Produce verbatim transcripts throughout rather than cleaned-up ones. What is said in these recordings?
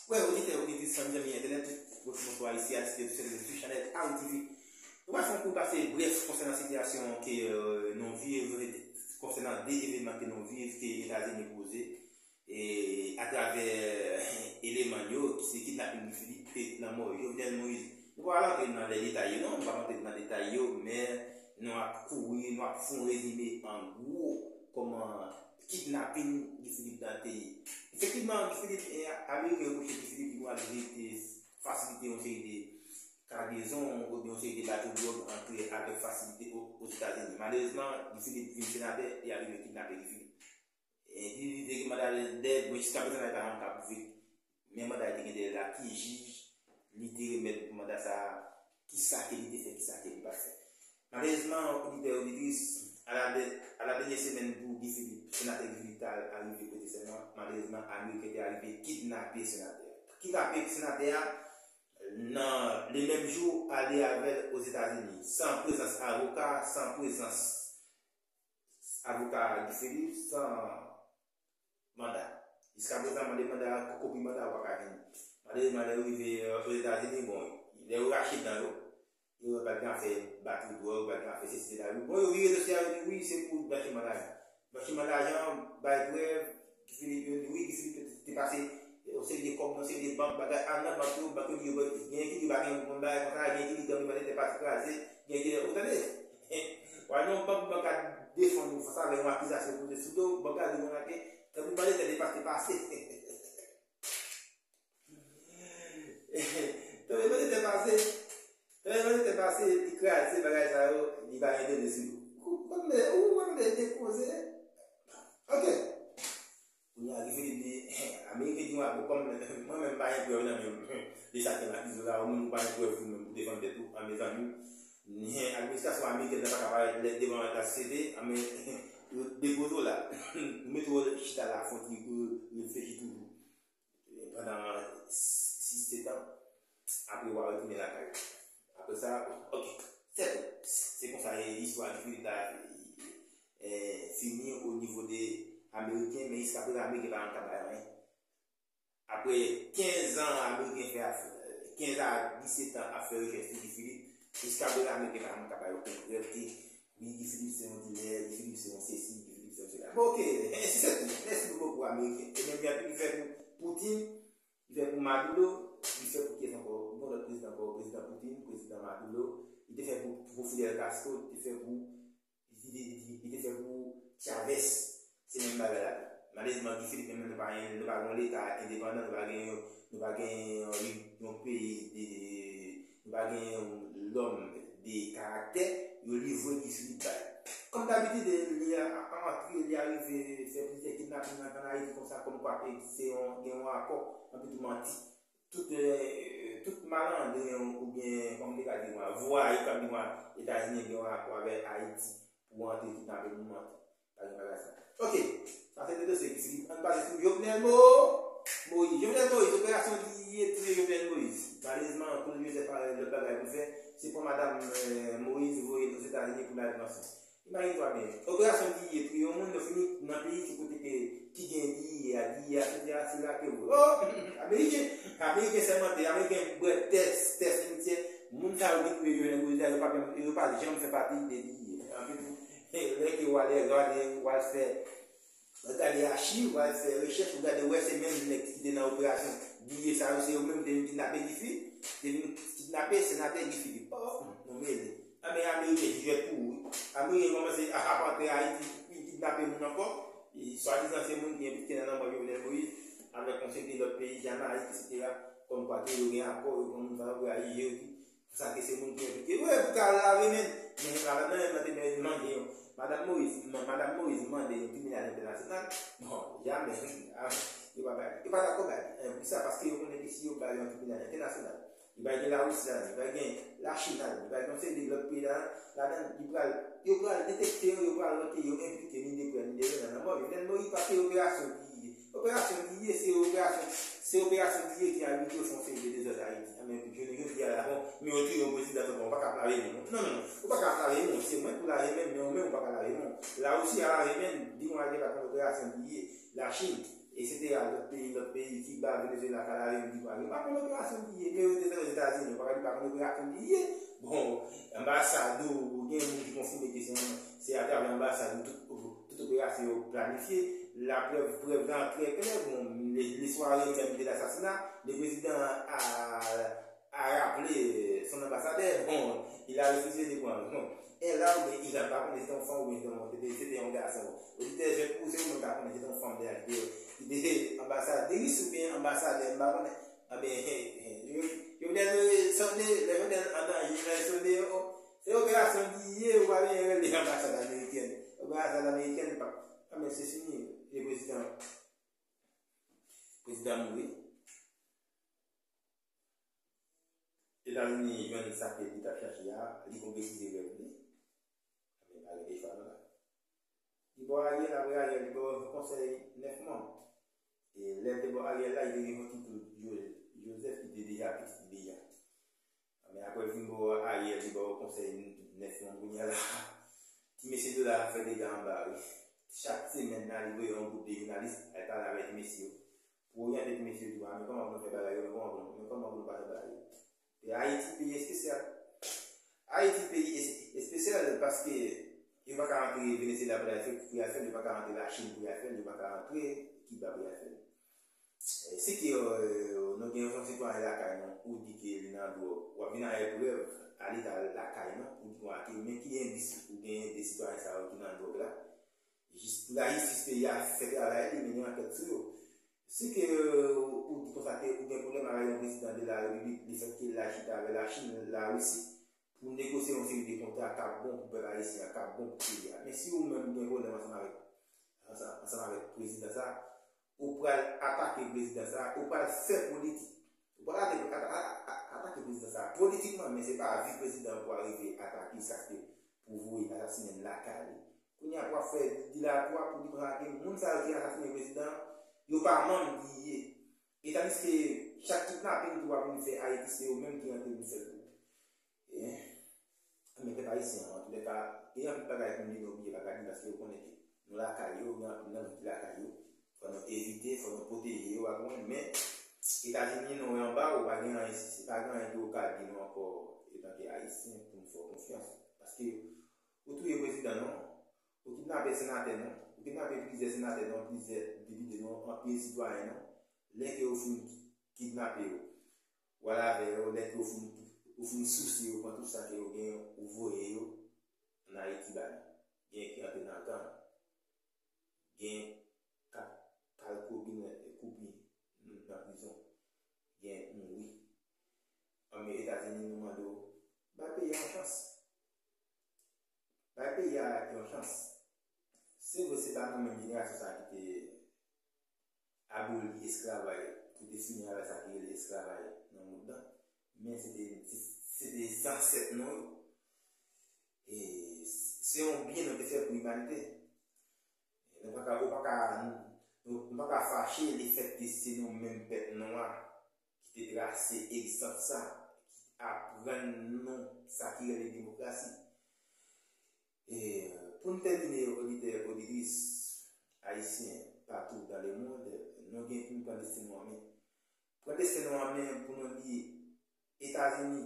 Frè, oditè, oditris, zanmi, zanmi entènèt, bonswa, bonswa, isi a se Twitch Channel Haiti T V. Nou pral fè yon kout pase brèf konsènan sitiyasyon ke euh, nou viv, konsènan de evènman ke nou viv, ke Etazini poze, e atravè eleman yo, ki se kidnaping Guy Philippe e lanmò Jovenel Moïse. Nou pa pral antre nan lè detay yo, non, nou pa antre nan detay yo, men nou ap kouvri, nou ap fè yon rezime an gwo kòman kidnaping Guy Philippe nan te ye. Efektivman, Guy Philippe, e, Ameriken repwoche Guy Philippe li konn al jete fasilite yon seri de kagezon oubyen yon seri de bato dwòg antre avèk fasilite o- Ozetazini. Malerezman, Guy Philippe vin senatè e arive kidnape Guy Philippe. E li, li te gen manda dèyè, men jiska prezan la li pa janm ka pwouve men manda li te gen dèyè la, ki jij li te remèt pou manda sa a, kisa ke li te fè, kisa ke li pa t fè. Malerezman, oditè, oditris, a la dè- a la dènyè semèn pou Guy Philippe, senatè Guy Philippe ta al arive prete sèman, malerezman, Ameriken te arive kidnape senatè a. Kidnape senatè a nan le menm jou, ale avè l Ozetazini, san prezans avoka, san prezans avoka Guy Philippe, san manda. Jiska prezan, mande manda, kopi manda a pa ka vini. Malerezman, lè yo rive euh, Ozetazini, bon, lè yo rache dan yo, yo wè pa t gen afè bato dwòg, pa t gen afè sesi, sela. Bon, yo vire dosye a, yo di wi, se pou blanchiman lajan. Blanchiman lajan, bay prèv, Guy Philippe, yo di wi, Guy Philippe te pase yon seri de kòb nan seri de bank, bagay, al nan bank yo, bank yo di yo, genyen ki di yo pa gen moun bagay konsa, genyen ki di gang yo mete tèt pase kraze, genyen ki, ou tande? Wè, non, bank, bank ka defann ou fas avè yon akizasyon poze sou do w, bank la di w konsa ke, tanpri mande tèt li pase, pase. Tanpri mande tèt pase. Tanpri mande tèt pase, li kraze bagay sa yo, li pa gen done sou yo. Ou konn de, ou konn de, de koze. Ok. Kounye a, Guy Philippe di, Ameriken di, bon, kòm mwen menm pa gen prèv nan men m de sa ke m akize w la, ou menm ou pa gen prèv ou menm pou defann tèt ou, a mezanmi, administrasyon amerikèn nan pa ka parèt lè devan lasosyete, a men yo depoze w la, ou mete w chita la fon ti reflechi toujou pandan sis, sèt an, apre w a retounen lakay ou. Apre sa, ok, sèt an. Se konsa e, istwa Guy Philippe la e, fini o nivo de Ameriken, men jiska prezan Ameriken pa janm ka bay anyen. Apre kenz an Ameriken fè, kenz a disèt an ap fè rechèch sou Guy Philippe, jiska prezan Ameriken pa janm ka bay okenn prèv ke wi, Guy Philippe se yon dilè, Guy Philippe se yon sesi, Guy Philippe se yon sela. Bon, ok, ensi se tou. Mèsi pou bokou Ameriken. E menm jan tou li fè pou Putin, li fè pou Maduro, li fè pou kiyès ankò? Yon lòt prezidan ankò, prezidan Putin, prezidan Maduro, li te fè pou, pou Fidel Castro, li te fè pou, li te, li te, li te fè pou Chavez. Se menm bagay la tou. Malerezman, Guy Philippe menm nou pa gen, nou pa gen yon leta endepandan, nou pa gen yon, nou pa gen yon, yon peyi de, de, nou pa gen yon lòm de karaktè, yo livre Guy Philippe bay. Kòm dabitid, li a- a- antre, li arive fè plizyè kidnaping nan, ann Ayiti konsa, kòmkwa ke se yon, gen yon akò, anpi tou manti. Tout, euh, tout malandren oubyen, kòman m te ka di w a, vwayou k ap di w a, Etazini gen yon akò avèk Ayiti pou antre kidnape moun, manti. Pa gen bagay sa. Ok, sa se te dosye ki fini. Ann pase sou Jovenel Mo, Moïse. Jovenel Moïse, operasyon D E A touye Jovenel Moïse. Malerezman, Claude Joseph pa gen lòt bagay pou l fè, se pran madanm euh, Moïse voye l Ozetazini pou l al pran swen. Imajine twa byen, operasyon D E A touye yon moun, yo fini nan peyi ki kote ke, ki gen D E A, D E A, et cetera, se la ke yo. Oh, Ameriken, Ameriken sèmante, Ameriken bwè tè, tè simityè, moun sa yo ki touye Jovenel Moïse la, yo pa, yo pa janm fè pati de D E A. Anpi tou, lè ke w ale gade, w al fè, w al gade achiv, w al fè rechèch, ou gade wè se menm nèg ki te nan operasyon D E A sa yo, se yo menm ki te vin kidnape Guy Philippe, te vin kidnape senatè Guy Philippe. Oh, nou mele. Anben, Ameriken jwèt pou ou wi. Ameriken kòmanse ap antre Ayiti, vin kidnape moun ankò. E swadizan se moun ki enplike nan lanmò Jovenel Moïse, avèk yon seri de lòt peyi, Jamayik, et cetera. Kòmkwa ke yo gen akò, yo pran moun sa yo pou yo al jije yo tou. Sa ke se moun ki enplike. Wi, pou ka lave men. Men madanm nan menm nan te mèt mande yon. Madanm Moïse, ma- madanm Moïse mande yon tribinal entènasyonal. Bon, jamè. Ah, yo pa bay. Yo pa dakò bay. Eh, poukisa? Paske yo konnen ke si yo bay yon tribinal entènasyonal, li pral gen Larisi ladan, li pral gen Lachin ladan, li pral gen yon seri de lòt peyi ladan, ladan, li pral, yo pral detekte yo, yo pral wè ke yo enplike ni de prè ni de loin nan lanmò Jovenel Moïse, paske operasyon D E A. Operasyon D E A, se operasyon, se operasyon D E A ki arive fè yon seri de dezòd Ayiti. Anben, jounen jodi a la, bon, men yo touye yon prezidan, bon, ou pa ka ap lave men w. Non, non, non, ou pa ka ap lave men w. Se mwen pou lave men m, men ou menm ou pa ka lave men w. Larisi a lave men l, di mwen al debake kont operasyon D E A, Lachin. etsetera, lòt peyi, lòt peyi, Kiba, Venezuela, Karayibi, Kiba. Yo pa konn operasyon ki ye, yo te Ozetazini, yo pa ka di pa konn operasyon ki ye. Bon, anbasad ou, gen moun ki konfime ke se, se atravè anbasad ou tout, tout operasyon yo planifye. Laprèv, prèv lan trè klè, bon, le, le soir menm de lasasina, le président a a raple son anbasadè, bon, il a refusé de prendre. Bon, e la oubyen Iran, pa konnen se te yon fanm oubyen se te yon, se te, se te yon gason. Oditè, je pou se ou menm ka konnen se te yon fanm dèyè ki te, ki te anbasadris oubyen anbasadè, m pa konnen. Anben, Jovenel sonde, lè Jovenel an danje, Jovenel sonde, se operasyon ki ye, ou pa bezwen rele anbasad amerikèn. Anbasad amerikèn, pa, anben, se fini, le prezidan, prezidan mouri. Etazini jwenn sa ke li t ap chache a, li konkretize rèv li. Men pa gen de chwa non la. Li ba Ariel, apre Ariel, li ba konsèy nèf manm. E lè l te ba Ariel la, li te gen yon ti tou Joseph ki te deja pitit li deja. Men apre l fin ba Ariel, li ba konsèy nèf manm kounye a la. Ti mesye Dola ap fè dega anba wi. Chak semèn nan, li voye yon gwoup de jounalis al pale avèk ti mesye yo. Pou oryante ti mesye yo tou a, men kòman pou nou fè bagay yo, men kòman pou nou, men kòman pou nou pa fè bagay yo. E Ayiti peyi espesyal. Ayiti peyi es-, espesyal paske yo pa ka antre Venezuela pou y al fè, pou y al fè l, yo pa ka antre Lachin pou y al fè l, yo pa ka antre Kiba pou y al fè l. E si ke, euh, nou gen yon sitwayen lakay nou, ou di ke li nan dwòg, w ap vin avèk prèv a leta lakay nou, ou di konsa ke men ki endis ou genyen de sitwayen sa yo ki nan dwòg la. Jis pou lajistis peyi a fè travay li, mennen ankèt sou yo. Si ke, euh, ou, ou di konsa ke ou gen pwoblèm avèk yon prezidan de la repiblik, lefètke l al chita avè Lachin, Larisi, pou negosye yon seri de kontra k ap bon pou pèp ayisyen an, k ap bon pou peyi a. Men si ou menm ou gen pwoblèm ansanm avèk, ansanm, ansanm avèk prezidan sa, ou pral atake prezidan sa, ou pral fè politik. Ou pral atake, ata-, a-, a-, atake prezidan sa politikman, men se pa vi prezidan an pou arive atake sa, se pou voye asasinen l lakay li. Kounye a pou ap fè dilatwa pou di konsa ke moun sa yo ki asasinen prezidan an, yo pa manm li ye. E tandiske chak kidnaping ki w ap vin fè Ayiti, se yo menm ki rantre vin fè l tou. E, men pèp ayisyen an, antoulèka, gen anpil bagay pou nou di nou bliye pa ka di paske yo konnen ke nou lakay yo, gen anpil nan nou ki lakay yo. Fò nou evite, fò nou pwoteje yo, w ap konprann. Men, Etazini, nou wè anba, ou pa gen anyen, se pa gen anyen ke ou ka di nou ankò, etanke Ayisyen, pou nou fè w konfyans. Paske ou touye prezidan nou, ou kidnape senatè nou, ou kidnape plizyè senatè nou, plizyè depite nou, anpil sitwayen nou. Lè ke ou fin kidnape yo, w al avè yo, lè ke ou fin, ou fin souse yo, pran tout sa ke yo genyen, ou voye yo ann Ayiti ba nou. Gen ki antre nan gang. Gen k ap kal koubin, koubi nan prizon. Gen mouri. Ann men Etazini, nou mande w, bay peyi a yon chans. Bay peyi a yon chans. Se vre, se pa nou menm jenerasyon sa ki te aboli esklavaj, ki te fini avèk sa ki rele esklavaj nan mond lan, men se te, se, se te zansèt nou yo. E se yon byen nou te fè pou limanite. Nou pa ka, ou pa ka, nou, nou pa ka fache lefètke se nou menm pèp nwa ki te trase egzanp sa, ki aprann nou sa ki rele demokrasi. E pou n tèmine, oditè, oditris ayisyen patou dans le monde, nou gen pou n pran desten nou an men. Pran desten nou an men pou nou di Etazini,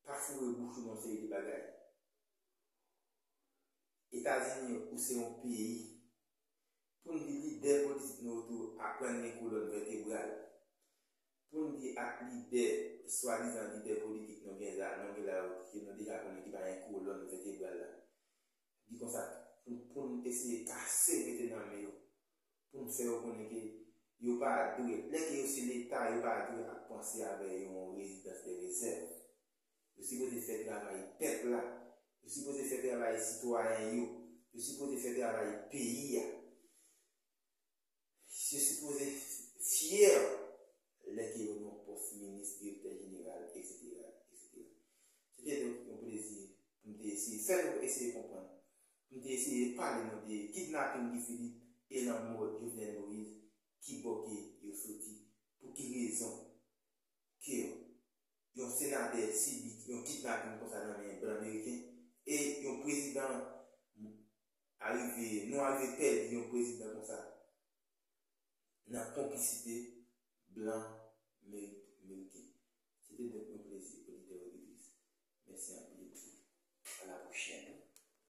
pa foure bouch ou nan seri de bagay. Etazini, ou se yon peyi. Pou n di lidè politik nou yo tou aprann gen kolòn vètebral. Pou n di ak lidè, swadizan lidè politik nou gen la, nou gen la yo, ke nou deja konnen ki pa gen kolòn vètebral la. Di konsa, pou, pou n eseye kase mete nan men yo. Pou n fè yo konnen ke yo pa dwe, lè ke yo se Leta, yo pa dwe ap panse avè yon rezidans de rezèv. Yo sipoze fè travay pèp la. Yo sipoze fè travay sitwayen yo. Yo sipoze fè travay peyi a. Yo sipoze fyè lè ke yo nan pòs minis, direktè jeneral, etsetera, etsetera. Se te yon, yon plezi pou m te eseye fè nou eseye konprann, pou m te eseye pale nou de kidnaping Guy Philippe e lanmò Jovenel Moïse, ki bò ke yo soti, pou ki rezon ke yon senatè sibi yon kidnaping konsa nan men blan meriken e yon prezidan arive, nou arive pèdi yon prezidan konsa nan konplisite blan Merik